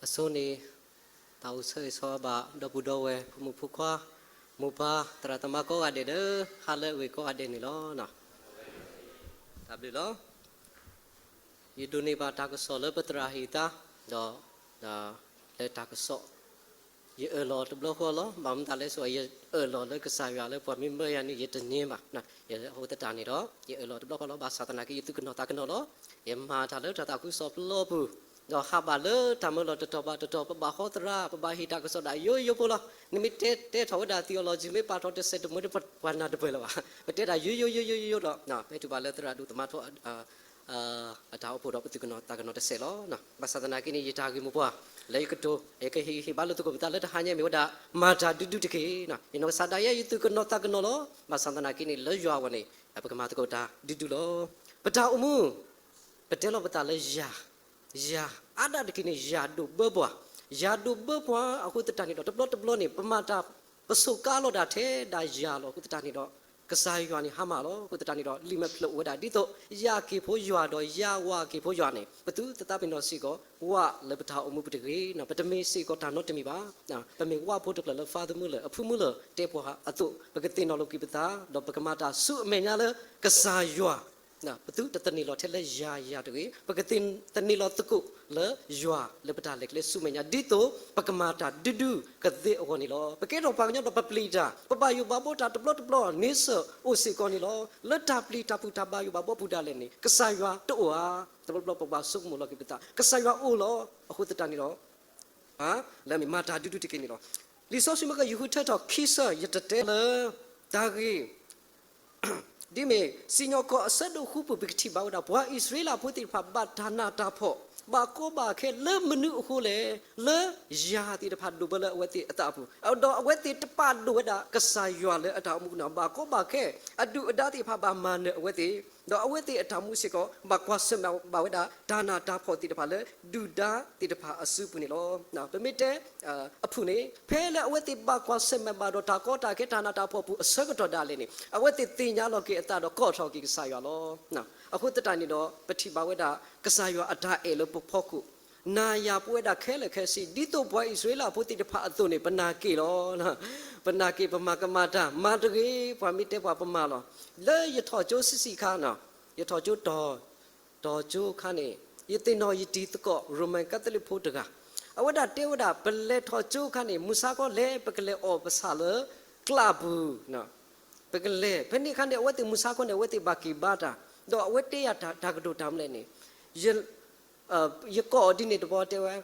အဆိန့ၣ် သးအိၣ်ဆၢဂ့ၤဆၢဝါဘၣ် ဒီပုၢ်ဒီဝဲၢ် ဖိမုၣ်ဖိခွါ မိၢ်ပၢ် သရၣ်သမါကိးဂၤဒဲးလၢ ဟါလၢအဂ့ၤကိးဂၤဒဲးန့ၣ်လီၤ. တၢ်ဘျုးလီၤ. ယဒိးန့ၢ်ဘၣ်တၢ်ကစီၣ်လၢပသရၣ်ဟ့ၣ်သါ ဒီး လၢတၢ်ကစီၣ် ယအၢၣ်လီၤတဘျီဃီလီၤ. ဘၣ်မနုၤလဲၣ်ဆိ ယအၢၣ်လီၤလၢကစၢ်ယွၤလၢပှၤမ့ၢ်မၢယၤန့ၣ် ယတန့ၢ်ဘၣ်. အဃိသတးန့ၣ်ဒီး ယအၢၣ်လီၤတဘျီဃီလီၤ. ဘၣ်ဆၣ်သနာ်က့ ယသူၣ်ကနီၤသးကနီၤလီၤ. ယမၤတၢ်လၢတၢ်သးခုကစီၣ်ပျီပူၤ, ဒီးဟးဘၣ်လၢတၢ်မၢလီၤတတီၤဘၣ်တတီၤ ပဘၣ်ဃီသရၣ် ပဘၣ်ဟ့ၣ်တၢ်ကစီၣ်ဒၣ်ယိယိဖိလီၤ. နမ့ၢ်တဲတဲထီၣ်ဝဲဒၣ် theology မ့ၢ်ပာ်ထီၣ်တစဲးတမှဲၤဒီး ပှၤနၢ်တပၢၢ်လၢၤဘၣ်. ပတဲဒၣ်ယိယိယိယိယိယိဒီး ပဟဲတုၤဘၣ်လၢသရၣ် ဒိၣ်သမါထီ အတၢ်အိၣ်ဖှိၣ်ဒီး ပသူၣ်ကနီၤသးကနီၤတစဲးလီၤ. ဘၣ်ဆၣ်သနာ်က့န့ၣ် ယတၢ်ဂ့ၢ်မိၢ်ပှၢ် လၢယကတိၤ ယကဟ့ၣ်ဟ့ၣ်ဘါလိာ်သကိးပသးလၢတဟါညါမ့ၢ်ဝဲဒၣ် မၤတၢ်ဒုဒုတက့ၢ်. ယနီၢ်ကစၢ်ဒၣ်ယဲ ယသူၣ်ကနီၤသးကနီၤလီၤ. ဘၣ်ဆၣ်သနာ်က့န့ၣ် လၢယွၤအဂီၢ်န့ၣ် ပကမၤသကိးတၢ်ဒုဒုလီၤ. ပတၢ်အိၣ်မူ ပတဲလီၤပသးလၢယၤ, ယၤ အါဒၣ်တက့ၢ်န့ၣ် ယၤဒိၣ်ဘၢပှၤ, ယၤဒိၣ်ဘၢပှၤအဃိသတးန့ၣ်ဒီး တဘျီတဘျီန့ၣ် ပမၤတၢ် ပစူးကါလီၤဒၣ်ထဲဒၣ်ယၤလီၤ. အဃိသတးန့ၣ်ဒီး ကစၢ်ယွၤန့ၣ်ဟါမၢ်လီၤ. အဃိသတးန့ၣ်ဒီး လံာ်မဲာ်ဖျၢၣ်အိၣ်ဝဲဒၣ်ဒ်သိး ယၤက့ၤဖိယွၤဒီးယၤဝၤက့ၤဖိယွၤန့ၣ် ပသူၣ်သသးပ့ၤနီၣ်စ့ၢ်ကီး ဝၣ်လၢပတၢ်အိၣ်မူပူၤတဂ့ၤ. ပတမ့ၢ်စ့ၢ်ကီးတၢ်နီတမံၤဘၣ်. ပမ့ၢ်ဝၣ်ဖိတဖျၢၣ်လၢ Father Muller အဖု Muller တဲပှၤအသိး ပကသ့ၣ်နီၣ်လိာ်က့ၤပသး ဒီးပကမၤတၢ်ဆူအမဲာ်ညါလၢကစၢ်ယွၤ ပသုတသန့ၤလီၤထဲလၢယၤယၤတဂ့ၤ, ပကသန့ၤလီၤသကိးလၢယွၤလၢပတၢ်လဲၤကျဲဆူမဲာ်ညါ ဒ်သိးပကမၤတၢ်ဒုဒုကသ့အဂီၢ်န့ၣ်လီၤ. ပကဲထီၣ်ပှၤကညီဒီးပပျံၤတၢ်, ပဘၣ်ယိၣ်ဘၣ်ဘီတၢ်တဘျီတဘျီန့ၣ် စၢၢ်အိၣ်စ့ၢ်ကီးန့ၣ်လီၤ. လၢတၢ်ပျံၤတၢ်ဖုးတၢ်ဘၣ်ယိၣ်ဘၣ်ဘီပူၤဒၣ်လဲာ်န့ၣ် ကစၢ်ယွၤတအိၣ်ဧါ. တဘျီဘျီပဘၣ်ဆိကမိၣ်လီၤက့ၤပသး ကစၢ်ယွၤအိၣ်လီၤ. အဃိသတးန့ၣ်ဒီး လၢမ့ၢ်မၤတၢ်ဒုဒုတက့ၢ်န့ၣ်လီၤ. လံာ်စီဆှံမ့ၢ်ကယုၢ်ဃုထၢထီၣ်ခံဆၢ ယတတဲလၢ တၢ်ဂ့ၢ် ဒ်မ့ၢ် စံၣ်ညီၣ်ကွီၢ်အဆၢဒိၣ်ဃုပူၤ ပကထံၣ်ဘၣ်ဝဲဒၣ် ပှၤအံၣ်စရ့လးဖိသ့ၣ်တဖၣ် ဘၣ်တၢ်နးတၢ်ဖှီၣ် ဘၣ်ကီဘၣ်ခဲလၢမနုၤအဃိလဲၣ်, လၢယၤသ့ၣ်တဖၣ်ဒိၣ်ဘၢလၢအဝဲသ့ၣ်အသးအပူၤ, ဒီးအဝဲသ့ၣ်တပာ်ဒိၣ်ဝဲဒၣ်ကစၢ်ယွၤလၢအတၢ်အိၣ်မူအပူၤန့ၣ် ဘၣ်ကီဘၣ်ခဲ အဒုၣ်အဒါသ့ၣ်တဖၣ်ဘၣ်မၤနၢၤအဝဲသ့ၣ်, ဒီးအဝဲသ့ၣ်အတၢ်အိၣ်မူစ့ၢ်ကီး ဘၣ်ကွၢ်ဆၢၣ်မဲာ်ဘၣ်ဝဲဒၣ် တၢ်နးတၢ်ဖှီၣ်သ့ၣ်တဖၣ်လၢ ဒုၣ်ဒါသ့ၣ်တဖၣ်အစုပူၤန့ၣ်လီၤ. ပမ့ၢ်တဲ အဖုၣ်န့ၣ် ဖဲလၢအဝဲသ့ၣ်ဘၣ်ကွၢ်ဆၢၣ်မဲာ်ဘၣ်ဒီးတၢ်ကီတၢ်ခဲတၢ်နးတၢ်ဖှီၣ်ပူၤအဆၢကတီၢ်ဒၣ်လဲာ်န့ၣ် အဝဲသ့ၣ်သ့ၣ်ညါလီၤက့ၤအသးဒီးကိးထီၣ်က့ၤကစၢ်ယွၤလီၤ. အဃိသတးန့ၣ်ဒီး ပထံၣ်ဘၣ်ဝဲဒၣ် ကစၢ်ယွၤအတၢ်အဲၣ်လၢပဖီခိၣ် နၤယၤပဝဲဒၣ်ခဲလၢာ်ခဲဆ့ ဒ်သိးပှၤအံၣ်စရ့လးဖိသ့ၣ်တဖၣ်အသိးန့ၣ် ပနာ်က့ၤလီၤ. ပနာ်က့ၤ ပမၤကမၣ်တၢ် မၤတဂ့ၤ ပှၤမ့ၢ်တဲပှၤပမၤလီၤ. လၢယထီၣ်ကၠိဆံးဆံးခါန့ၣ် ယထီၣ်ကၠိတီၤ တီၤကၠိခါန့ၣ် ယသ့ၣ်နီၣ်ယတံၤသကိး ရိမန်ကါသလံးဖိတဂၤ အဝဲဒၣ်တဲဝဲဒၣ် ပလဲၤထီၣ်ကၠိခါန့ၣ် မုၢ်ဆါခီလဲၤ ပကလဲၤအီၣ်ပဆၣ်လၢကျးပူၤ ပကလဲၤ ဖဲန့ၣ်အခါန့ၣ် အဝဲသ့ၣ်မုၢ်ဆါခီန့ၣ် အဝဲသ့ၣ်ဘၣ်က့ၤဘါတၢ် ဒီးအဝဲတဲယၤတၢ်ကတိၤတၢ်မနုၤလဲၣ်န့ၣ် ယကိးအီၤဒ်န့ၣ်တဘျီတဲဝဲ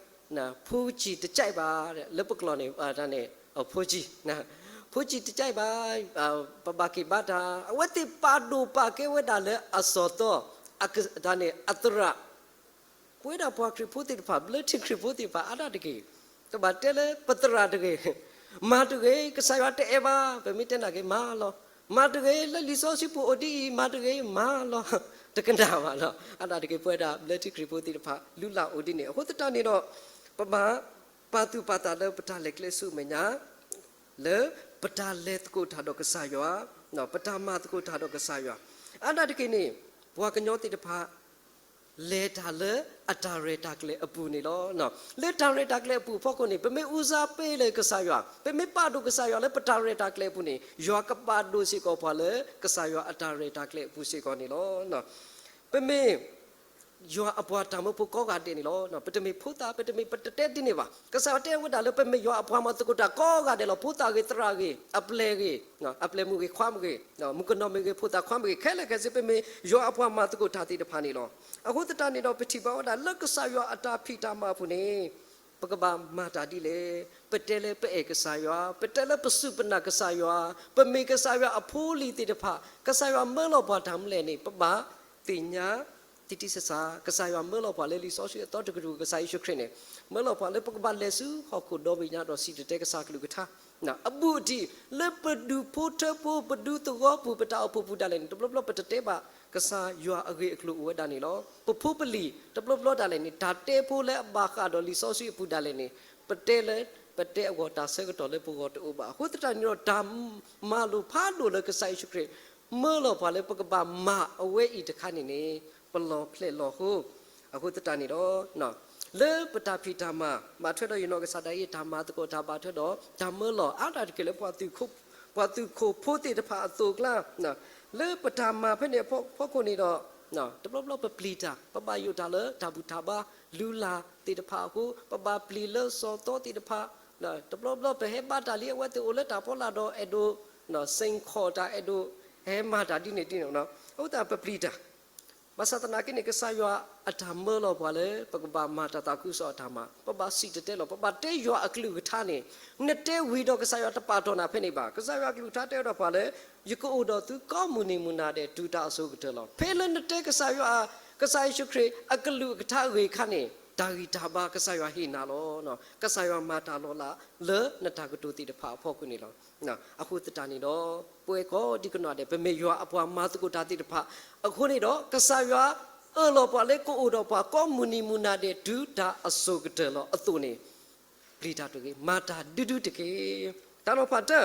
ဖိကံၢ်တကဲဘၣ် လၢပကျိာ်န့ၣ် တၢ်န့ၣ် ဖိကံၢ် ဖိကံၢ်တကဲဘၣ် ပဘၣ်က့ၤဘါတၢ် အဝဲသ့ၣ်ပာ်ဒိၣ်ပာ်ကဲဝဲဒၣ်လၢအစီၤသီ တၢ်န့ၣ် အသရၣ် ပဝဲဒၣ်ပှၤခရံာ်ဖိသ့ၣ်တဖၣ် ဘျၢထံခရံာ်ဖိသ့ၣ်တဖၣ် အါဒၣ်တဂ့ၤ တဘၣ်တဲလၢပသရၣ်တဂ့ၤ မၤတဂ့ၤ ကစၢ်ယွၤတအဲၣ်ဘၣ် ပမ့ၢ်တဲနာ်က့ၤမၤလီၤ မၤတဂ့ၤ လၢလံာ်စီဆှံပူၤအိၣ်ဒ်အံၤ မၤတဂ့ၤ မၤလီၤ တကနၣ်ဘၣ်လီၤ အါဒၣ်တဂ့ၤ ပဝဲဒၣ်ဘျၢထံခရံာ်ဖိသ့ၣ်တဖၣ် လုၢ်လၢ်အိၣ်ဒ်န့ၣ် အဃိသတးန့ၣ်ဒီး ပဘၣ်ပာ်သူၣ်ပာ်သးလၢပတၢ်လဲၤကျဲဆူမဲာ်ညါ လၢပတၢ်လဲၤသကိးတၢ်ဒီးကစၢ်ယွၤ ပတၢ်မၤသကိးတၢ်ဒီးကစၢ်ယွၤ အါဒၣ်တက့ၢ်န့ၣ် ပှၤကညီသ့ၣ်တဖၣ် လဲၤတၢ်လၢအတၢ်ရဲၣ်တၢ်ကျဲၤအပူၤန့ၣ်လီၤ. လၢတၢ်ရဲၣ်တၢ်ကျဲၤအပူၤအဖီခိၣ်န့ၣ် ပမ့ၢ်အူစါပ့လၢကစၢ်ယွၤ ပမ့ၢ်ပာ်ဒိၣ်ကစၢ်ယွၤလၢပတၢ်ရဲၣ်တၢ်ကျဲၤအပူၤန့ၣ် ယွၤကပာ်ဒိၣ်စ့ၢ်ကီးပှၤလၢကစၢ်ယွၤအတၢ်ရဲၣ်တၢ်ကျဲၤအပူၤစ့ၢ်ကီးန့ၣ်လီၤ. ပမ့ၢ် ယွၤအပှၤတၢ်မၢဖိကိးဂၤဒဲးန့ၣ်လီၤ. ပတမ့ၢ်ဖိသၣ် ပတမ့ၢ်ပတတဲဒ်န့ၣ်ဘၣ်. ကစၢ်ယွၤတဲဝဲဒၣ်လၢပမ့ၢ်ယွၤအပှၤမၤသကိးတၢ်ကိးဂၤဒဲးလီၤ. ဖိသၣ်ဂ့ၤ သရၣ်ဂ့ၤ အပျဲၢ်ဂ့ၤ အပျဲၢ်မုၣ်ဂ့ၤ ခွါမုၣ်ဂ့ၤ မုၣ်ကနီၤမ့ၢ်ဂ့ၤ ဖိသၣ်ခွါမ့ၢ်ဂ့ၤ ခဲလၢာ်ခဲဆ့ ပမ့ၢ်ယွၤအပှၤမၤသကိးတၢ်သ့ၣ်တဖၣ်န့ၣ်လီၤ. အဃိသတးန့ၣ်ဒီး ပထံၣ်ဘၣ်ဝဲဒၣ်လၢကစၢ်ယွၤအတၢ်ဖံးတၢ်မၤအပူၤန့ၣ် ပကဘၣ်မၤတၢ်ဒ်လဲၣ်. ပတဲလၢပအဲၣ်ကစၢ်ယွၤ, ပတဲလၢပစူၢ်ပနာ်ကစၢ်ယွၤ, ပမ့ၢ်ကစၢ်ယွၤအဖိလံၤသ့ၣ်တဖၣ်, ကစၢ်ယွၤမၢလီၤပှၤတၢ်မနုၤလဲၣ်န့ၣ် ပဘၣ်သ့ၣ်ညါ သံတံၢ်စဲးစး, ကစၢ်ယွၤမၢလီၤပှၤလၢလံာ်စီဆှံအသီတကတြူၢ် ကစၢ်ယ့ၣ်ၡူးခရံာ်န့ၣ် မၢလီၤပှၤလၢပကဘၣ်လဲၤဆူဟီၣ်ခိၣ်ဒီဘ့ၣ်ညါဒီးစံၣ်တဲၤတဲကစၢ်အကလုၢ်ကထါ အဘူးအတံၢ် လၢပဒူၣ်ဖိထၢဖိ ပဒူသဝီပူၤ ပတၢ်အိၣ်ဖှိၣ်ပူၤဒၣ်လဲာ်န့ၣ် တဘျီဘျီပတတဲဘၣ် ကစၢ်ယွၤအဂ့ၢ်အကျိၤအိၣ်ဝဲဒၣ်န့ၣ်လီၤ. ပဖိပလံၤ တဘျီဘျီဒၣ်လဲာ်န့ၣ် တၢ်တဲဖိလၢအဘၣ်ဃးဒီးလံာ်စီဆှံအပူၤဒၣ်လဲာ်န့ၣ် ပတဲလၢ ပတဲအဂီၢ်တၢ်ဆၢကတီၢ်လၢပဂီၢ်တအိၣ်ဘၣ်. အဃိသတးန့ၣ်ဒီး တၢ်မၤလိာ်ဖးဒိၣ်လၢကစၢ်ယ့ၣ်ၡူးခရံာ် မၢလီၤပှၤလၢပကဘၣ်မၤအဝဲအံၤတခါန့ၣ်န့ၣ် ပလီၢ်ဖျဲၣ်လီၤဟိ. အဃိသတးန့ၣ်ဒီး လၢပတၢ်ဖံးတၢ်မၤ ဘၣ်ထွဲဒီးယနီၢ်ကစၢ်ဒၣ်အံၤ တၢ်မၤသကိးတၢ်ဘၣ်ထွဲဒီး တၢ်မၢလီၤအါတၢ်တက့ၢ်လၢ ပှၤသုးခိၣ်ဖိသ့ၣ်တဖၣ်အသိးအကျါ, လၢပတၢ်မၤဖဲန့ၣ်အဖီခိၣ်န့ၣ်ဒီး တဘျီဘျီပပျံၤတၢ် ပဘၣ်ယိၣ်တၢ်လၢတၢ်ဘူၣ်တၢ်ဘါ လုၢ်လၢ်သ့ၣ်တဖၣ်အဃိ ပဘၣ်ပျံၤလၢစီၤသီသ့ၣ်တဖၣ်, တဘျီဘျီပဟဲဘါတၢ်လံ အဝဲသ့ၣ်အိၣ်လၢတၢ်ဖီလာ်ဒီး အဲၣ်ဒိးစ့ၢ်ကီးတၢ် အဲၣ်ဒိးဟဲမၤတၢ်ဒ်န့ၣ်ဒ်န့ၣ်, အဃိသတးပပျံၤတၢ် ဘၣ်ဆၣ်သနာ်က့န့ၣ် ကစၢ်ယွၤအတၢ်မၢလီၤပှၤလၢ ပကဘၣ်မၤတၢ်သးခုကစီၣ်အတၢ်မၤ, ပဘၣ်စံၣ်တဲၤတဲလီၤ, ပဘၣ်တဲယွၤအကလုၢ်ကထါန့ၣ်, နတဲဝံၤဒီးကစၢ်ယွၤတပာ်တီၢ်နၤဖဲန့ၣ်ဘၣ်. ကစၢ်ယွၤအကလုၢ်ကထါတဲဝဲဒၣ်ပှၤလၢ ယကအိၣ်ဒီးသုကိးမုၢ်နံၤမုၢ်နၤဒဲး တုၤတၢ်အစိၤကတၢၢ်လီၤ. ဖဲလၢနတဲကစၢ်ယွၤ, ကစၢ်ယ့ၣ်ၡူးခရံာ်အကလုၢ်ကထါအဂ့ၢ်အခါန့ၣ် တၢ်ဂံၢ်တၢ်ဘါကစၢ်ယွၤဟ့ၣ်နၤလီၤ. ကစၢ်ယွၤမၤတၢ်လီၤလးလၢနတၢ်ကတိၤသ့ၣ်တဖၣ်အဖီခိၣ်န့ၣ်လီၤ. အဃိသတးန့ၣ်ဒီး ပဝဲကိးဒံကနီၢ်ဒဲး ပမ့ၢ်ယွၤအပှၤမၤသကိးတၢ်သ့ၣ်တဖၣ်အဃိန့ၣ်ဒီး ကစၢ်ယွၤအၢၣ်လီၤပှၤလၢကအိၣ်ဒီးပှၤကိးမုၢ်နံၤမုၢ်နၤဒဲး တုၤတၢ်အစိၤကတၢၢ်လီၤအသိးန့ၣ်, ပျံၤတၢ်တဂ့ၤ, မၤတၢ်ဒုဒုတက့ၢ်. တၢ်နီၤဖးတၢ,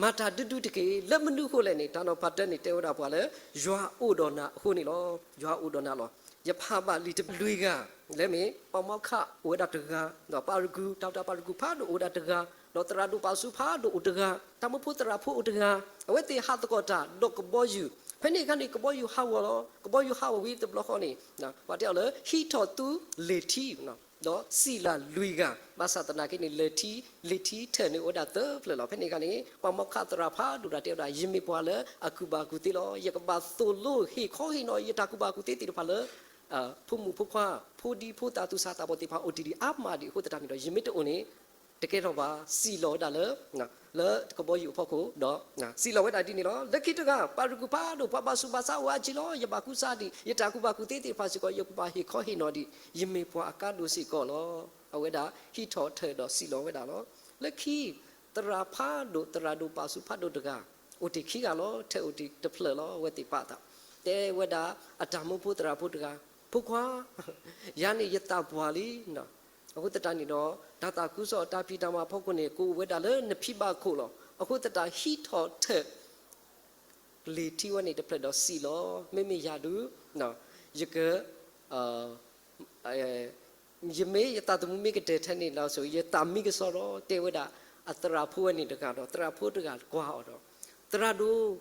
မၤတၢ်ဒုဒုတက့ၢ်. လၢမနုၤအဃိလဲၣ်န့ၣ် တၢ်နီၤဖးတၢန့ၣ် တဲဝဲဒၣ်ပှၤလၢ ယွၤအိၣ်ဒီးနၤအဃိန့ၣ်လီၤ. ယွၤအိၣ်ဒီးနၤလီၤ. ယဖးဘၣ်လံာ်တဘျုးဂၤ, လၢမ့ၢ် ပှၤမီခးအိၣ်ဝဲဒၣ်တဂၤ, ဒီးပၣ်ရဂူၤ တၢ်အိၣ်တၢ်ပၣ်ရဂူၤဖးဒိၣ်အိၣ်ဝဲဒၣ်တဂၤ, ဒီးသရၣ်ဒိၣ်ပၣ်စူဖးဒိၣ်အိၣ်တဂၤ, တၢ်မၢဖိသရၣ်ဖိအိၣ်တဂၤ, အဝဲသ့ၣ်ဟးသကိးတၢ်ဒီးကဘီယူၤ, ဖဲန့ၣ်အခါန့ၣ် ကဘီယူၤဟးဂီၤလီၤ. ကဘီယူၤဟးဂီၤဝံၤတဘျီဃီန့ၣ် ပှၤတဲအီၤလၢ ဟံးထီၣ်သူလ့ၢ်ထံ ဒီးစံၣ်လီၤလွံၢ်ဂၤ, ဘၣ်ဆၣ်သနာ်က့န့ၣ် လ့ၢ်ထံ, လ့ၢ်ထံထၢၣ်န့ၣ်အိၣ်ဝဲဒၣ်သၢဖျၢၣ်လီၤ. ဖဲန့ၣ်အခါန့ၣ် ပှၤမီခးသရၣ်ဖးဒိၣ်တဂၤတဲဝဲဒၣ် ယမ့ၢ်ပှၤလၢအကူၣ်ဘၣ်ကူၣ်သ့လီၤ. ယကဘၣ်သိၣ်လိဟ့ၣ်ခီဟ့ၣ်နီၤ ယတၢ်ကူၣ်ဘၣ်ကူၣ်သ့သ့ၣ်တဖၣ်လၢ ဖိမုၣ်ဖိခွါ, ဖိဒံဖိသၣ်သူၣ်စၢ်သးဘီၣ်သ့ၣ်တဖၣ်အိၣ်တ့ၢ်ဒံးအါမးဒံးအဃိသတးန့ၣ်ဒီး ယမ့ၢ်တအိၣ်န့ၣ် တကဲထီၣ်ဘၣ်, စံၣ်လီၤဝဲဒၣ်လၢ လၢကဘီယူၤအဖီခိၣ်ဒီး စံၣ်လီၤဝဲဒၣ်ဒ်န့ၣ်လီၤ. လၢခံတဂၤ ပၣ်ရဂူၤဖးဒိၣ် ပှၤဘၣ်ဆူးဘၣ်ဆါအိၣ်အါကံလီၤ. ယဘၣ်ကူစါဒံး ယတၢ်ကူၣ်ဘၣ်ကူၣ်သ့သ့ၣ်တဖၣ်စ့ၢ်ကီး ယကဘၣ်ဟ့ၣ်ခီဟ့ၣ်နီၤဒံး ယမ့ၢ်ပှၤအကါဒိၣ်စ့ၢ်ကီးလီၤ. အဝဲဒၣ်ဟံးထီၣ်ထၢၣ်ဒီးစံၣ်လီၤဝဲဒၣ်လီၤ. လၢခံ သရၣ်ဖးဒိၣ် သရၣ်ဒိၣ်ပၣ်စူဖးဒိၣ်တဂၤ အိၣ်တ့ၢ်ခံဂၤလီၤ. ထၢၣ်အိၣ်တ့ၢ်တဖျၢၣ်လီၤ. အဝဲသ့ၣ်ပာ်သး တဲဝဲဒၣ်အတၢ်မၢဖိသရၣ်ဖိတဂၤ, ဖိခွါ ယၤန့ၣ်ယသးပှၢ်လံ. အဃိသတးန့ၣ်ဒီး တၢ်သးခုကစီၣ်တၢ်ဖံးတၢ်မၤအဖီခိၣ်န့ၣ် ကအိၣ်ဝဲဒၣ်လၢနဖံဘၣ်ခိၣ်လီၤ. အဃိသတးဟံးထီၣ်ထၢၣ် လ့ၢ်ထံဝဲန့ၣ်တဖျၢၣ်ဒီးစံၣ်လီၤ. မ့မ့ၢ်ယၤဒုး ယက ယမ့ၢ်ယသးသမူမ့ၢ်ကတၢၢ်ထဲန့ၣ်လီၤ ယသးမံကစီဒီး တဲဝဲဒၣ်အသရၣ်ဖိဝဲန့ၣ်တဂၤဒီး သရၣ်ဖိတဂၤကွၢ်အီၤဒီး သရၣ်ဒိၣ်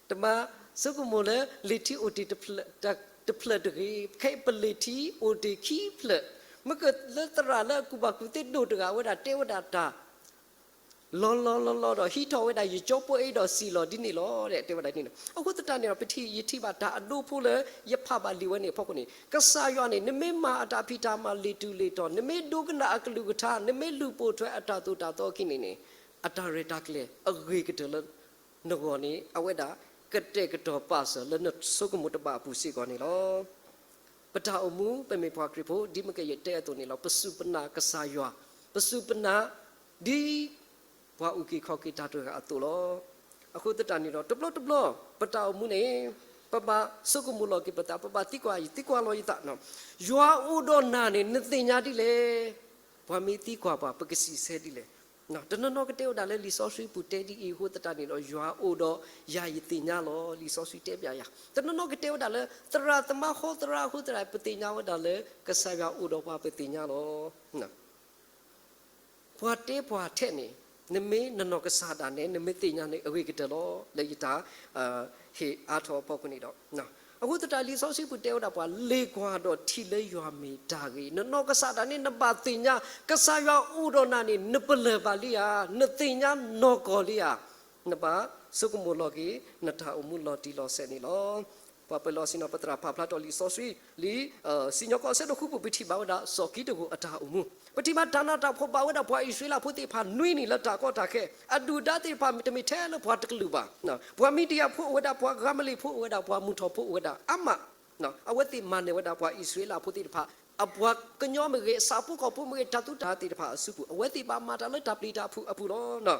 တမၤဆိကမိၣ်လၢလ့ၢ်ထံအိၣ်တ့ၢ်တဖျၢၣ်တဂ့ၤ, ခဲအံၤပလ့ၢ်ထံအိၣ်တ့ၢ်ခံဖျၢၣ်, မ့ၢ်ကလၢသရၣ်လၢအကူၣ်ဘၣ်ကူၣ်သ့ဒိၣ်တဂၤ အဝဲဒၣ်တဲဝဲဒၣ်တၢ် လီၤလီၤလီၤလီၤဒီး ဟံးထီၣ်ဝဲဒၣ်ယကၠိဖိအံၤဒီးစံၣ်လီၤဒ်န့ၣ်လီၤ တဲဝဲဒၣ်ဒ်န့ၣ်. အဃိသတးန့ၣ်ဒီး ပထံၣ် ယထံၣ်ဘၣ်တၢ်အဒိဖိလၢယဖးဘၣ်လံာ်ဝဲန့ၣ်အဖီခိၣ်န့ၣ် ကစၢ်ယွၤန့ၣ် နမ့ၢ်မၤအတၢ်ဖံးတၢ်မၤလ့ၤတုၤလ့ၤတီၤ, နမ့ၢ်ဒိကနၣ်အကလုၢ်ကထါ, နမ့ၢ်လူၤပိာ်ထွဲအတၢ်သိၣ်တၢ်သီအခံန့ၣ်န့ၣ် အတၢ်ရဲၣ်တၢ်ကျဲၤအဂ့ၤကတၢၢ်လၢနဂီၢ်န့ၣ် အဝဲဒၣ်ကတဲာ်ကတီၤပာ်စၢၤလၢနဆိကမိၣ်တဘၣ်အပူၤစ့ၢ်ကီးန့ၣ်လီၤ. ပတၢ်အိၣ်မူ ပမ့ၢ်ပှၤခရံာ်ဖိ ဒ်မ့ၢ်ကယဲၢ်တဲအသိးန့ၣ်လီၤ. ပစူၢ်ပနာ်ကစၢ်ယွၤ, ပစူၢ်ပနာ် ဒ်ပှၤအုၣ်က့ၤခီၣ်က့ၤတၢ်တဂၤအသိးလီၤ. အဃိသတးန့ၣ်ဒီး တဘျီတဘျီ ပတၢ်အိၣ်မူန့ၣ် ပဘၣ်ဆိကမိၣ်လီၤက့ၤပသး, ပဘၣ်သံကွၢ် ယသံကွၢ်လီၤယသး, ယွၤအိၣ်ဒီးနၤန့ၣ် နသ့ၣ်ညါဒ်လဲၣ်. ပှၤမ့ၢ်သံကွၢ်ပှၤ ပကစံးဆၢဒ်လဲၣ်. တနီၤနီၤကတဲဝဲဒၣ်လၢလံာ်စီဆှံပူၤတဲဒ်အံၤအဃိသတးန့ၣ်ဒီး ယွၤအိၣ်ဒီးယၤယသ့ၣ်ညါလီၤ, လံာ်စီဆှံတဲဘၣ်ယၤ. တနီၤနီၤကတဲဝဲဒၣ်လၢ သရၣ်သမါဃီသရၣ်အဃိသတး ပသ့ၣ်ညါဝဲဒၣ်လၢ ကစၢ်ယွၤအိၣ်ဒီးပှၤပသ့ၣ်ညါလီၤ. ပှၤတဲပှၤထဲန့ၣ် နမ့ၢ်နနီၢ်ကစၢ်ဒၣ်နဲ နမ့ၢ်သ့ၣ်ညါန့ၣ် အဂ့ၤကတၢၢ်လီၤ. လၢယတၢ်ဟ့ၣ်အါထီၣ်အဖီခိၣ်န့ၣ်ဒီး အဃိသတးလံာ်စီဆှံပူၤတဲဝဲဒၣ်ပှၤ လဲၤကွၢ်ဒီးထံၣ်လၢယွၤမ့ၢ်တၢ်ဂ့ၤ, နနီၢ်ကစၢ်ဒၣ်နဲ နဘၣ်သ့ၣ်ညါ ကစၢ်ယွၤအိၣ်ဒီးနၤန့ၣ် နပလၢၢ်ဘၣ်လံဧါ, နသ့ၣ်ညါနီၢ်ကီၢ်လံဧါ, နဘၣ်ဆိကမိၣ်လီၤက့ၤ နတၢ်အိၣ်မူလီၤတံၢ်လီၤဆဲးန့ၣ်လီၤ. ပှၤပၢၤလီၢ်ဆ့ၣ်နီၤ ပသရၣ်ဖးဖျါထီၣ်လံာ်စီဆှံလံာ် စံၣ်ညီၣ်ကွီၢ်အဆၢဒိၣ်ဃုပူၤ ပထံၣ်ဘၣ်ဝဲဒၣ်စီၤကံးတဂီၤအတၢ်အိၣ်မူ, ပထံၣ်ဘၣ်တၢ်နးတၢ်ဖှီၣ်ဘၣ်ဝဲဒၣ်ပှၤအံၣ်စရ့လးဖိသ့ၣ်တဖၣ် နွံနံၣ်လၢတၢ်ကီတၢ်ခဲ, အဒုၣ်ဒါသ့ၣ်တဖၣ်တမ့ၢ်ထဲလၢပှၤတကလုာ်ဘၣ်, ပှၤမံၤဒယၣ်ဖိအိၣ်ဝဲဒၣ်, ပှၤဃမလ့ၣ်ဖိအိၣ်ဝဲဒၣ်, ပှၤမုၢ်ထီၣ်ဖိအိၣ်ဝဲဒၣ်အါမး, အဝဲသ့ၣ်မၤနၢၤဝဲဒၣ်ပှၤအံၣ်စရ့လးဖိသ့ၣ်တဖၣ် အပှၤကညီမ့ၢ်ဂ့ၤ, ဆၣ်ဖိကီၢ်ဖိမ့ၢ်ဂ့ၤ, တၢ်သူတၢ်သ့ၣ်တဖၣ်အစုပူၤ အဝဲသ့ၣ်ဘၣ်မၤတၢ်လၢတၢ်ပျံၤတၢ်ဖုးအပူၤလီ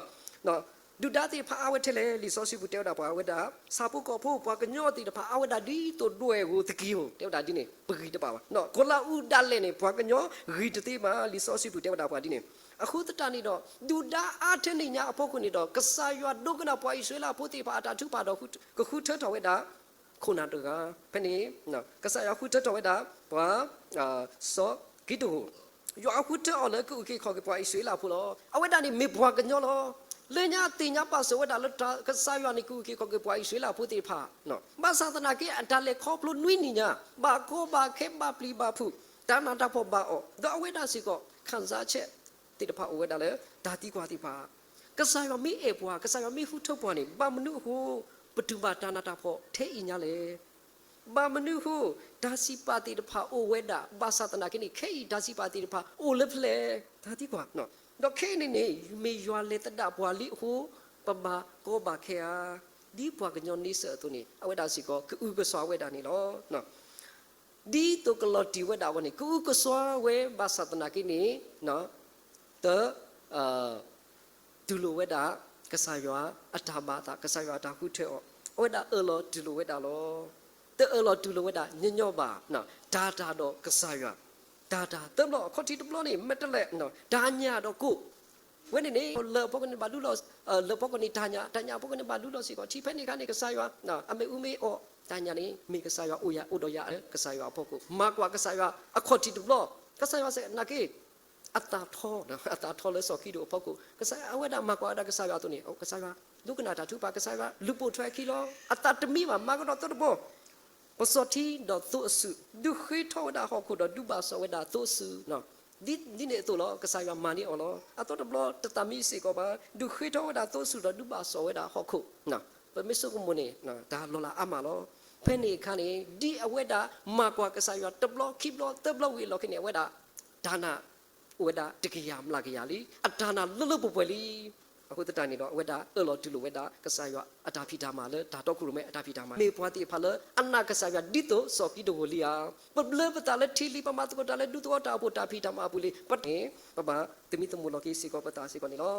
ၤ. ဒုၣ်ဒါသ့ၣ်တဖၣ်အါဝဲထဲလဲၣ်, လံာ်စီဆှံပူၤတဲဝဲဒၣ်ပှၤဝဲဒၣ် ဆၣ်ဖိကီၢ်ဖိ ပှၤကညီသ့ၣ်တဖၣ်အါဝဲဒၣ်ဒ်သိးဒွဲၣ်ဧိၤသက့ဧိၤ တဲဝဲဒၣ်ဒ်န့ၣ် ပဂံၢ်တဘၣ်ဘၣ်, ကီၤလၤအူဒၣ်လဲာ်န့ၣ် ပှၤကညီဂံၢ်တသ့ဘၣ်, လံာ်စီဆှံပူၤတဲဝဲဒၣ်ပှၤဒ်န့ၣ်. အဃိသတးန့ၣ်ဒီး ဒုၣ်ဒါအါထဲန့ၣ်ညါအဖီခိၣ်န့ၣ်ဒီး ကစၢ်ယွၤဒိကနၣ်ပှၤအံၣ်စရ့လးဖိသ့ၣ်တဖၣ်အတၢ်ထုကဖၣ်ဒီး ကဃုထၢထီၣ်ဝဲဒၣ် ခိၣ်နၢ်တဂၤ, ဖဲန့ၣ် ကစၢ်ယွၤဃုထၢထီၣ်ဝဲဒၣ် ပှၤ စီၤကံးတဧိၤ, ယွၤဃုထၢအီၤလၢကအုၣ်က့ၤခီၣ်က့ၤပှၤအံၣ်စရ့လးဖိလီၤ. အဝဲဒၣ်န့ၣ်မ့ၢ်ပှၤကညီလီၤ. လၢညါသ့ၣ်ညါပာ်စၢၤဝဲဒၣ်လၢကစၢ်ယွၤန့ၣ် ကအုၣ်က့ၤခီၣ်က့ၤပှၤအံၣ်စရ့လးဖိသ့ၣ်တဖၣ်, ဘၣ်ဆၣ်သနာ်က့ အတၢ်လဲၤခီဖျိနွံနံၣ်ညါ, ဘၣ်ကီဘၣ်ခဲဘၣ်ပျံၤဘၣ်ဖုး, တၢ်နးတၢ်ဖှီၣ်ဘၣ်အီၤ, ဒီးအဝဲဒၣ်စ့ၢ်ကီး ခံစားချက် သ့ၣ်တဖၣ်အိၣ်ဝဲဒၣ်လၢ တၢ်သံကွၢ်သ့ၣ်တဖၣ်, ကစၢ်ယွၤမ့ၢ်အဲၣ်ပှၤ, ကစၢ်ယွၤမ့ၢ်ဃုထၢပှၤန့ၣ် ဘၣ်မနုၤအဃိ ပတုၤဘၣ်တၢ်နးတၢ်ဖှီၣ်ထဲအံၤညါလဲၣ်. ဘၣ်မနုၤအဃိ တၢ်စံးပာ်သ့ၣ်တဖၣ်အိၣ်ဝဲဒၣ်, ဘၣ်ဆၣ်သနာ်က့န့ၣ် ခဲအံၤတၢ်စံးပာ်သ့ၣ်တဖၣ်အိၣ်လၢဖဲလဲၣ်, တၢ်သံကွၢ်, ဒီးခဲအံၤန့ၣ်န့ၣ် မ့ၢ်ယွၤလဲၤသဒၣ်ပှၤလံအဃိ ပဘၣ်ကီဘၣ်ခဲဧါ. ဒ်ပှၤကညီန့ဆၢၣ်အသိးန့ၣ် အဝဲဒၣ်စ့ၢ်ကီး ကအုကစွါဝဲဒၣ်န့ၣ်လီၤ. ဒ်သိးကလီၤတံၢ်ဝဲဒၣ်အဂီၢ်န့ၣ် ကအုကစွါဝဲဘၣ်ဆၣ်သနာ်က့န့ၣ် တ တူၢ်လိာ်ဝဲဒၣ် ကစၢ်ယွၤအတၢ်ဘၣ်သး, ကစၢ်ယွၤအတၢ်ဃုထၢအီၤ, အဝဲဒၣ်အၢၣ်လီၤတူၢ်လိာ်ဝဲဒၣ်လီၤ. တအၢၣ်လီၤတူၢ်လိာ်ဝဲဒၣ်ညီညီဘၣ်, တၤတၤဒီးကစၢ်ယွၤ, တၤတၤသၢဘျီ, အခီၣ်ထံးတဘျီန့ၣ် မဲာ်တဲးလဲး, တၢ်ညၣ်ဒီးကိၣ်, ဝဲန့ၣ်န့ၣ် လၢအဖီခိၣ်န့ၣ်ဘၣ်လူလီၤ, လၢအဖီခိၣ်န့ၣ်တၢ်ညၣ်, တၢ်ညၣ်အဖီခိၣ်န့ၣ်ဘၣ်လူလီၤစ့ၢ်ကီး, ထံဖဲန့ၣ်အခါန့ၣ် ကစၢ်ယွၤ အမ့ၣ်အူမ့ၢ်အီၣ်, တၢ်ညၣ်န့ၣ် မ့ၢ်ကစၢ်ယွၤအိၣ်ယၤအိၣ်ဒီးယၤလၢကစၢ်ယွၤအဖီခိၣ်, မၤကွၢ်ကစၢ်ယွၤအခီၣ်ထံးတဘျီ, ကစၢ်ယွၤစ့ၢ်နာ်က့ အသးထီ, အသးထီလၢစီၤကံးဒဧိၣ်အဖီခိၣ်, ကစၢ်အဝဲဒၣ်မၤကွၢ်ဝဲဒၣ်ကစၢ်ယွၤအသိးန့ၣ်, ကစၢ်ယွၤ ဒိကနၣ်တၢ်ထုကဖၣ်, ကစၢ်ယွၤ လူၤပိာ်ထွဲအခံလီၤ. အသးတမံဘၣ်, မၤကဒီးသၢတဘီ, ပစီၣ်ထံဒီးသိအစု, ဒုးဃ့ထီၣ်ဝဲဒၣ်ဟီၣ်ခိၣ်ဒီးဒုးဘၣ်စီၣ်ဝဲဒၣ်သိအစု, ဒ်န့ၣ်အသိးလီၤ. ကစၢ်ယွၤမၤန့ၢ်အီၤလီၤ. အသီတဘျီတသးမံစ့ၢ်ကီးဘၣ်, ဒုးဃ့ထီၣ်ဝဲဒၣ်သိအစုဒီးဒုးဘၣ်စီၣ်ဝဲဒၣ်ဟီၣ်ခိၣ်, ပမ့ၢ်ဆိကမိၣ်န့ၣ် တၢ်လီၤလးအါမးလီၤ. ဖဲန့ၣ်အခါန့ၣ် ဒ်အဝဲဒၣ်မၤကွၢ်ကစၢ်ယွၤတဘျီခံဘျီသၢဘျီဝံၤအလီၢ်ခံန့ၣ် အဝဲဒၣ် တၢ်နာ် အိၣ်ဝဲဒၣ်တကယၤမျးကယၤလံ, အတၢ်နာ်လၢလၢပှဲၤပှဲၤလံ. အဃိသတးန့ၣ်ဒီး အဝဲဒၣ်အၢၣ်လီၤတူၢ်လိာ်ဝဲဒၣ် ကစၢ်ယွၤအတၢ်ဖံးတၢ်မၤလၢတၢ်တီခိၣ်ရိၣ်မဲအတၢ်ဖံးတၢ်မၤ, မ့ၢ်ပှၤသ့ၣ်တဖၣ်လၢအနာ်ကစၢ်ယွၤဒ်သိးစီၤကံးဒဧိၣ်လံဧါ. ပဘျၢပသးလၢထံလံ, ပမၤသကိးတၢ်လၢဒူသဝီတၢ်အိၣ်ဖှိၣ်တၢ်ဖံးတၢ်မၤအပူၤလံ, ပတ, ပဘၣ်သမံသမိးလီၤက့ၤစ့ၢ်ကီးပသးစ့ၢ်ကီးန့ၣ်လီၤ.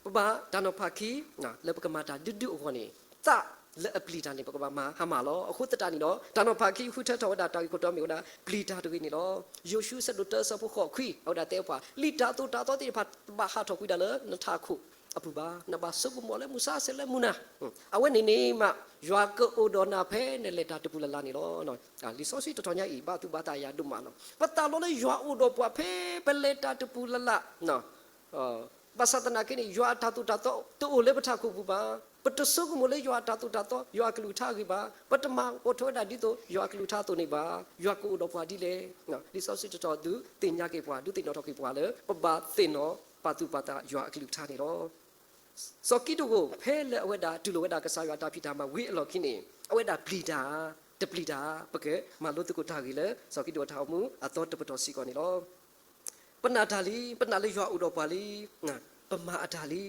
ပဘၣ်တၢ်နီၤဖးခံ လၢပကမၤတၢ်ဒုဒုအဂီၢ်န့ၣ်, သးလၢအပျံၤတၢ်န့ၣ် ပကဘၣ်မၤဟါမၢ်လီၤ. အဃိသတးန့ၣ်ဒီး တၢ်နီၤဖးခံဃုထၢထီၣ်ဝဲဒၣ်တၢ်ဂ့ၢ်ခိၣ်တီမ့ၢ်ဝဲဒၣ် ပျံၤတၢ်တဂ့ၤန့ၣ်လီၤ. ယိၤၡူအဆၢဒိၣ်တၢအဆၢဖိဃိးခွံ အဝဲဒၣ်တဲပှၤ, လံာ်တၢ်သိၣ်တၢ်သီသ့ၣ်တဖၣ် တဘၣ်ဟးထီၣ်ကွံာ်ဒၣ်လၢနထးခိၣ်အပူၤဘၣ်, နဘၣ်ဆိကမိၣ်လၢမုၢ်ဆါဆဲးလၢမုၢ်နၤ, အဝဲန့ၣ်န့ၣ်မး ယွၤကအိၣ်ဒီးနၤဖဲနလဲၤတၢ်တပူၤလၢ်လၢ်န့ၣ်လီၤ. လံာ်စီဆှံတတီၤညါအံၤ ဘၣ်သူၣ်ဘၣ်သးယၤဒိၣ်မးလီၤ. ပသးလီၤလၢယွၤအိၣ်ဒီးပှၤဖဲပလဲၤတၢ်တပူၤလၢ်လၢ် ဘၣ်ဆၣ်သနာ်က့န့ၣ် ယွၤအတၢ်သိၣ်တၢ်သီတအိၣ်လၢပထးခိၣ်ပူၤဘၣ်. ပတဆိကမိၣ်လၢယွၤအတၢ်သိၣ်တၢ်သီ ယွၤအကလုၢ်ကထါအဂ့ၢ်ဘၣ်. ပတမၤအိၣ်ထီၣ်ဝဲဒၣ်ဒ်သိးယွၤအကလုၢ်ကထါအသိးန့ၣ်ဘၣ်. ယွၤကအိၣ်ဒီးပှၤဒ်လဲၣ်. လံာ်စီဆှံတတီၤဒုးသ့ၣ်ညါက့ၤပှၤ, ဒုးသ့ၣ်နီၣ်ထီၣ်က့ၤပှၤလၢ ပဘၣ်သ့ၣ်နီၣ်ပာ်သူၣ်ပာ်သးယွၤအကလုၢ်ကထါန့ၣ်လီၤ. စီၤကံးဒဧိၣ် ဖဲလၢအဝဲဒၣ်တူၢ်လိာ်ဝဲဒၣ်ကစၢ်ယွၤအတၢ်ဖံးတၢ်မၤဝံၤအလီၢ်ခံန့ၣ် အဝဲဒၣ်ပျံၤတၢ်ဧါ, တပျံၤတၢ်ဧါ, ပကမၤလိသကိးတၢ်ဂ့ၢ်လၢ စီၤကံးဒဧိၣ်အတၢ်အိၣ်မူအသီတပတီၢ်စ့ၢ်ကီးန့ၣ်လီၤ. ပနာ်တၢ်လံ, ပနာ်လၢယွၤအိၣ်ဒီးပှၤလံ, ပမၤအတၢ်လံ,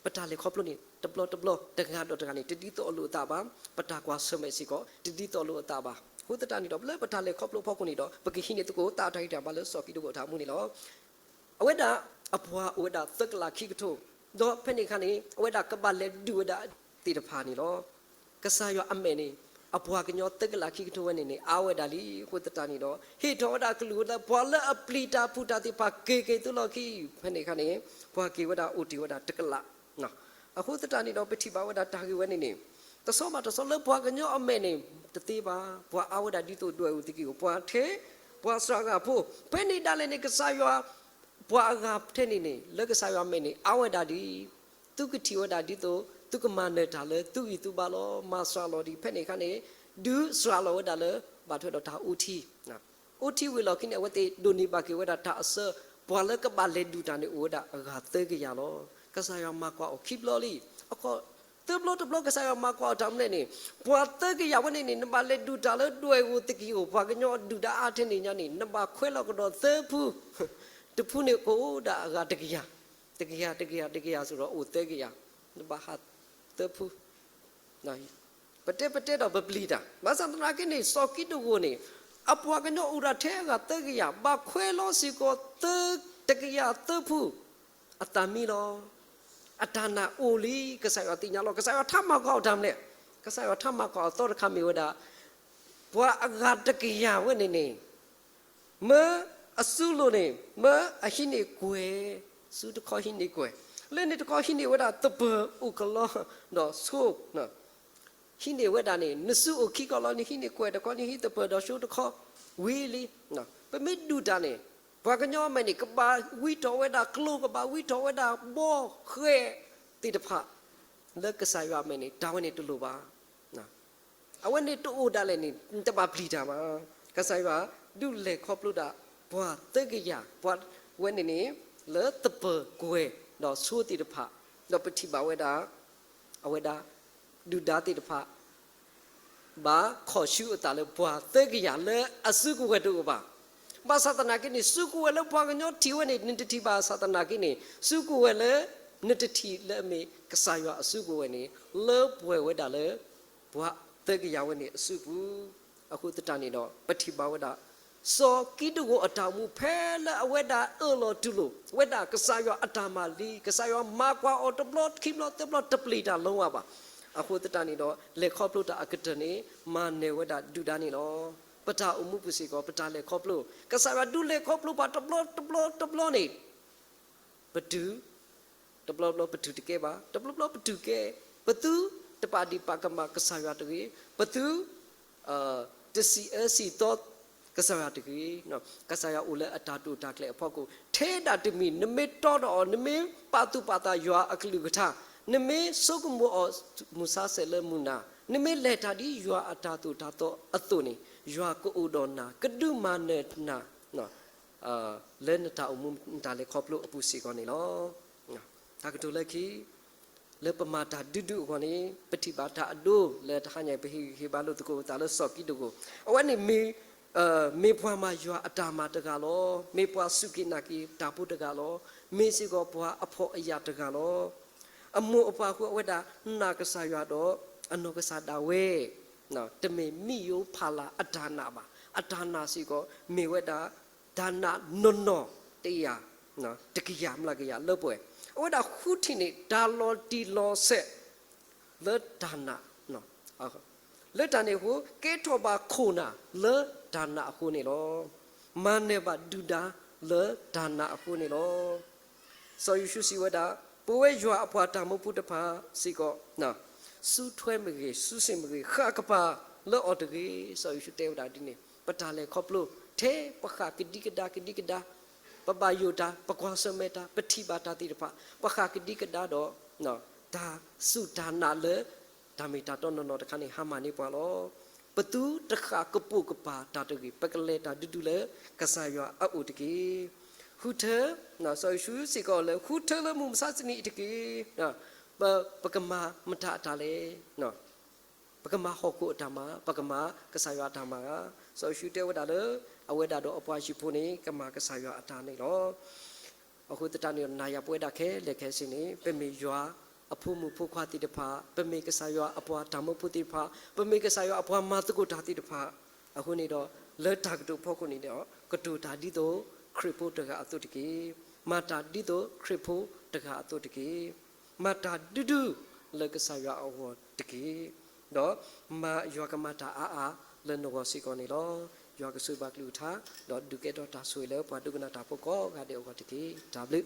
ပတၢ်လဲၤခီဖျိန့ၣ် တဘျီတဘျီ တဂၤဒီးတဂၤန့ၣ် တဒ်သိးအလိာ်အသးဘၣ်, ပတၢ်ကွၢ်ဆၢၣ်မဲာ်စ့ၢ်ကီး တဒ်သိးအလိာ်အသးဘၣ်. အဃိသတးန့ၣ်ဒီး လၢပတၢ်လဲၤခီဖျိအဖီခိၣ်န့ၣ်ဒီး ပကဟံးန့ၢ်သကိးသးတၢ်ဂံၢ်တၢ်ဘါလၢစီၤကံးဒဧိၣ်အတၢ်အိၣ်မူန့ၣ်လီၤ. အဝဲဒၣ်အပှၤအိၣ်ဝဲဒၣ်သၢကလးခံကထိ, ဒီးဖဲန့ၣ်အခါန့ၣ် အဝဲဒၣ်ကဘၣ်လဲၤဒုးဝဲဒၣ်သ့ၣ်တဖၣ်န့ၣ်လီၤ. ကစၢ်ယွၤအမဲာ်န့ၣ် အပှၤကညီသၢကလးခံကထိဝဲန့ၣ်န့ၣ် အါဝဲဒၣ်လံ. အဃိသတးန့ၣ်ဒီး ဟ့ၣ်ထီၣ်ဝဲဒၣ်ကလုၢ်လၢပှၤလၢအပျံၤတၢ်ဖုးတၢ်သ့ၣ်တဖၣ်က့ၤက့ၤသုလီၢ်ခံ, ဖဲန့ၣ်အခါန့ၣ် ပှၤက့ၤဝဲဒၣ်အိၣ်တ့ၢ်ဝဲဒၣ်တကလး အဃိသတးန့ၣ်ဒီး ပထံၣ်ဘၣ်ဝဲဒၣ်တၢ်ဂ့ၢ်ဝဲန့ၣ်န့ၣ် တဆီဘၣ်တဆီလၢပှၤကညီအမဲာ်န့ၣ် တသ့ဘၣ်. ပှၤအါဝဲဒၣ်ဒ်သိးဒွဲၣ်အူၣ်သက့ၢ်အဂီၢ်, ပှၤထဲ, ပှၤစှၤဂၤဖိ, ဖဲန့ၣ်ဒၣ်လဲာ်န့ၣ် ကစၢ်ယွၤ ပှၤအဂၤထဲန့ၣ်န့ၣ် လၢကစၢ်ယွၤမဲာ်န့ၣ် အါဝဲဒၣ်ဒ် သုကထံၣ်ဝဲဒၣ်ဒ်သိး သုကမၤနၢၤတၢ်လၢသုဂံၢ်သုဘါလီၤ. မၤစှၤလီၤဒံး ဖဲန့ၣ်အခါန့ၣ် ဒုးစှၤလီၤဝဲဒၣ်လၢ ဘၣ်ထွဲဒီးတၢ်အိၣ်ထံ အိၣ်ထံဝံၤလီၢ်ခံန့ၣ် အဝဲသ့ၣ်ဒိးန့ၢ်ဘၣ်က့ၤဝဲဒၣ်တၢ်အစၢ, ပှၤလၢကဘၣ်လဲၤဒုးတၢ်န့ၣ်အိၣ်ဝဲဒၣ်အဂၤသၢကယၤလီၤ. ကစၢ်ယွၤမၤကွၢ်အီၤခံဘျီလံ. အခီၣ်သၢဘျီတဘျီ ကစၢ်ယွၤမၤကွၢ်အီၤတၢ်မနုၤလဲၣ်န့ၣ် ပှၤသၢကယၤဝဲန့ၣ်န့ၣ် နဘၣ်လဲၤဒုးတၢ်လၢဒွဲၣ်အူၣ်သက့ၢ်အဂီၢ်, ပှၤကညီအဒုၣ်ဒါအါထဲန့ၣ်ညါန့ၣ် နဘၣ်ခွဲးလီၤကဒီးသၢဖု, တဖုန့ၣ်ကအိၣ်ဒၣ်အဂၤတကယၤ, တကယၤ တကယၤ တကယၤ စ့ၢ်ဒီးအိၣ်သၢကယၤ, နဘၣ်ဟးသၢဖု ပတဲပတဲဒီးပပျံၤတၢ်, ဘၣ်ဆၣ်သနာ်က့န့ၣ် စီၤကံးဒဧိၣ်န့ၣ် အပှၤကညီအိၣ်ဒၣ်ထဲအဂၤသၢကယၤ, ဘၣ်ခွဲးလီၤစ့ၢ်ကီးသၢ, တကယၤသၢဖု, အသးမံလီၤ. အတၢ်နာ်အိၣ်လံ, ကစၢ်ယွၤသ့ၣ်ညါလီၤ. ကစၢ်ယွၤထါမၤကွၢ်အီၤတၢ်မနုၤလဲၣ်, ကစၢ်ယွၤထါမၤကွၢ်အီၤသီတခါမ့ၢ်ဝဲဒၣ် ပှၤအဂၤတကယၤဝဲန့ၣ်န့ၣ် မၢအစုလိၤန့ၣ် မၢအဟံးန့ၢ်ကွဲၤ, စုတခီဟံးန့ၢ်ကွဲၤ, လၢန့ၣ်တခီဟံးန့ၢ်ဝဲဒၣ်သပၢၤအိၣ်ကလီဒီးဆိ, ဟံးန့ၢ်ဝဲဒၣ်န့ၣ် နစုအိၣ်ခံခီလီၤ နဟံးန့ၢ်ကွဲၢ်တခီ နဟံးသပၢၤဒီးၡိတခီ ဝံၤလံ. ပမ့ၢ်ဒုၣ်တၢ်န့ၣ် ပှၤကညီအမဲာ်န့ၣ် ကဘၣ်ဝံထီၣ်ဝဲဒၣ်ကျိ ကဘၣ်ဝံထီၣ်ဝဲဒၣ်ဘီဃဲသ့ၣ်တဖၣ် လၢကစၢ်ယွၤအမဲာ်န့ၣ် တၢ်ဝဲန့ၣ်တလိၣ်ဘၣ်. အဝဲန့ၣ်တအိၣ်ဒၣ်လဲာ်န့ၣ် နတဘၣ်ပျံၤတၢ်ဘၣ်. ကစၢ်ယွၤဒုးလဲၤခီဖျိဒၣ် ပှၤသၢကယၤ ပှၤဝဲန့ၣ်န့ၣ် လၢသပၢၤကွဲၢ်ဒီးဆိသ့ၣ်တဖၣ်, ဒီးပထံၣ်ဘၣ်ဝဲဒၣ် အဝဲဒၣ် ဒုၣ်ဒါသ့ၣ်တဖၣ် ဘၣ်ခီၣ်ဆူအသးလၢပှၤသၢကယၤလၢအစုကဝဲၤတအိၣ်ဘၣ်. ဘၣ်ဆၣ်သနာ်က့န့ၣ် စုကဝဲၤလၢပှၤကညီထံၣ်ဝဲန့ၣ် နတထံၣ်ဘၣ်ဆၣ်သနာ်က့န့ၣ် စုကဝဲၤလၢ နတထံၣ်လၢအမ့ၢ်ကစၢ်ယွၤအစုကဝဲၤန့ၣ် လၢပှဲၤဝဲဒၣ်လၢ ပှၤသၢကယၤဝဲန့ၣ်အစုပူၤ. အဃိသတးန့ၣ်ဒီး ပထံၣ်ဘၣ်ဝဲဒၣ် စီၤကံးဒဧိၣ်အတၢ်အိၣ်မူဖဲလၢအဝဲဒၣ်အၢၣ်လီၤတူၢ်လိာ် ဝဲဒၣ်ကစၢ်ယွၤအတၢ်မၤလံ, ကစၢ်ယွၤမၤကွၢ်အီၤတဘျီခံဘျီသၢဘျီ တပျံၤတၢ်လီၤဝဲဘၣ်. အဃိသတးန့ၣ်ဒီး လဲၤခီဖျိတၢ်အကတၢၢ်န့ၣ် မၤနၢၤဝဲဒၣ်ဒုၣ်ဒါန့ၣ်လီၤ. ပတၢ်အိၣ်မူပူၤစ့ၢ်ကီး ပတၢ်လဲၤခီဖျိ ကစၢ်ယွၤဒုးလဲၤခီဖျိပှၤတဘျီတဘျီတဘျီန့ၣ် ပတုၤ တဘျီဘျီပတုၤတကဲဘၣ်, တဘျီဘျီပတုၤကဲ, ပသုတပာ်ဒံးပာ်ကမၣ်ကစၢ်ယွၤတဂ့ၤ, ပသု တစံးအၢစံးသီကစၢ်ယွၤတဂ့ၤ. ကစၢ်ယွၤအိၣ်လၢအတၢ်တိာ်တၢ်ကျဲၤအဖီခိၣ် ထဲဒၣ်တမံၤ နမ့ၢ်တီဒီးအီၤ, နမ့ၢ်ပာ်သူၣ်ပာ်သးယွၤအကလုၢ်ကထါ, နမ့ၢ်ဆိကမိၣ်အီၤ မုၢ်ဆါဆဲးလၢမုၢ်နၤ, နမ့ၢ်လဲၤတၢ်ဒ်ယွၤအတၢ်သိၣ်တၢ်သီအသိးန့ၣ် ယွၤကအိၣ်ဒီးနၤ ကဒုးမၤနၢၤနၤ လၢနတၢ်အိၣ်မူနတၢ်လဲၤခီဖျိအပူၤစ့ၢ်ကီးန့ၣ်လီၤ. တၢ်ကတိၤလၢခံ လၢပမၤတၢ်ဒုဒုအဂီၢ်န့ၣ် ပထံၣ်ဘၣ်တၢ်အဒိလၢတဟါညါအံၤ ပဟ့ၣ်ဂံၢ်ဟ့ၣ်ဘါလိာ်သကိးပသးလၢစီၤကံးဒဧိၣ်, အဝဲန့ၣ်မ့ၢ် မ့ၢ်ပှၤမၤယွၤအတၢ်မၤတဂၤလီၤ. မ့ၢ်ပှၤစူၢ်က့ၤနာ်က့ၤတၢ်ဖိတဂၤလီၤ. မ့ၢ်စ့ၢ်ကီးပှၤအဖှီၣ်အယာ်တဂၤလီၤ. အမိၢ်အပၢ်အဃိ အဝဲဒၣ်နာ်ကစၢ်ယွၤဒီး အနီၢ်ကစၢ်ဒၣ်ဝဲ တမ့ၢ်မံယိဖးလၢ်အတၢ်နာ်ဘၣ်. အတၢ်နာ်စ့ၢ်ကီး မ့ၢ်ဝဲဒၣ် တၢ်နာ်နီၢ်နီၢ်တယာ် တကယၤမျးကယၤလၢပှဲၤ, အဝဲဒၣ်ဃုထံၣ်န့ၢ်တၢ်လီၤတံၢ်လီၤဆဲး လၢတၢ်နာ် လၢတၢ်န့ၣ်အဃိ ကဲထီၣ်ဘၣ်ခိၣ်နၢ်လၢတၢ်နာ်အဃိန့ၣ်လီၤ. မၤနၢၤဘၣ်ဒုၣ်ဒါလၢတၢ်နာ်အဃိန့ၣ်လီၤ. စီၤယိၤၡူစံးဝဲဒၣ် ပဝဲယွၤအပှၤတၢ်မၢဖိတဖၣ်စ့ၢ်ကီး စုထွဲမ့ၢ်ဂ့ၤ, စုစ့ၣ်မ့ၢ်ဂ့ၤ, ဃၣ်ကပၤလၢအီၤတဂ့ၤ. စီၤယိၤၡူတဲဝဲဒၣ်ဒ်န့ၣ် ပတၢ်လဲၤခီဖျိ ထဲပဃၣ်ကဒံကဒါ ကဒံကဒါ, ပဘၣ်ယိၣ်တၢ်, ပကွၢ်ဆၢၣ်မဲာ်တၢ်, ပထံၣ်ဘၣ်တၢ်သ့ၣ်တဖၣ်, ပဃၣ်ကဒံကဒါဒီး တၢ်စူၢ်တၢ်နာ်လၢ တၢ်မ့ၢ်တၢ်တီနီၢ်နီၢ်တခါန့ၣ် ဟါမၢ်န့ၢ်ပှၤလီၤ. ပသုတဃၣ်ကပိာ်ကပၤတၢ်တဂ့ၤ, ပကလဲၤတၢ်ဒုဒုလၢကစၢ်ယွၤအအိၣ်တက့ၢ်. ဃုထၢ, စီၤယိၤၡူစ့ၢ်ကီးလၢ ဃုထၢလၢမုၢ်မဆါတနံၤအံၤတက့ၢ်. ပကမၤမတၤအတၢ်လဲၣ်. ပကမၤဟီၣ်ခိၣ်အတၢ်မၤ, ပကမၤကစၢ်ယွၤအတၢ်မၤဧါ. စီၤယိၤၡူတဲဝဲဒၣ်လၢ အဝဲဒၣ်ဒီးအပှၤဟံၣ်ဖိန့ၣ် ကမၤကစၢ်ယွၤအတၢ်န့ၣ်လီၤ. အဃိသတးန့ၣ်ဒီး နၤယၤပဝဲဒၣ်ခဲလၢာ်ခဲဆ့န့ၣ် ပမ့ၢ်ယွၤအဖိမုၣ်ဖိခွါသ့ၣ်တဖၣ်, ပမ့ၢ်ကစၢ်ယွၤအပှၤတၢ်မၢဖိသ့ၣ်တဖၣ်, ပမ့ၢ်ကစၢ်ယွၤအပှၤမၤသကိးတၢ်သ့ၣ်တဖၣ်, အဃိန့ၣ်ဒီး လၢတၢ်ကတိၤဖီခိၣ်န့ၣ်ဒီး ကတိၤတၢ်ဒ်သိးခရံာ်ဖိတဂၤအသိးတက့ၢ်. မၤတၢ်ဒ်သိးခရံာ်ဖိတဂၤအသိးတက့ၢ်. မၤတၢ်ဒုဒုလၢကစၢ်ယွၤအဂီၢ်တက့ၢ်. ဒီးမၤယွၤကမၤတၢ်အါအါလၢနဂီၢ်စ့ၢ်ကီးန့ၣ်လီၤ. ယွၤကဆိၣ်ဂ့ၤဘၣ်ကလုၢ်ကထါ, ဒီးဒုးကဲထီၣ်တၢ်ဆိၣ်ဂ့ၤလၢပှၤဒိကနၣ်တၢ်ဖိကိးဂၤဒဲးအဂီၢ်တက့ၢ်. တၢ်ဘျုး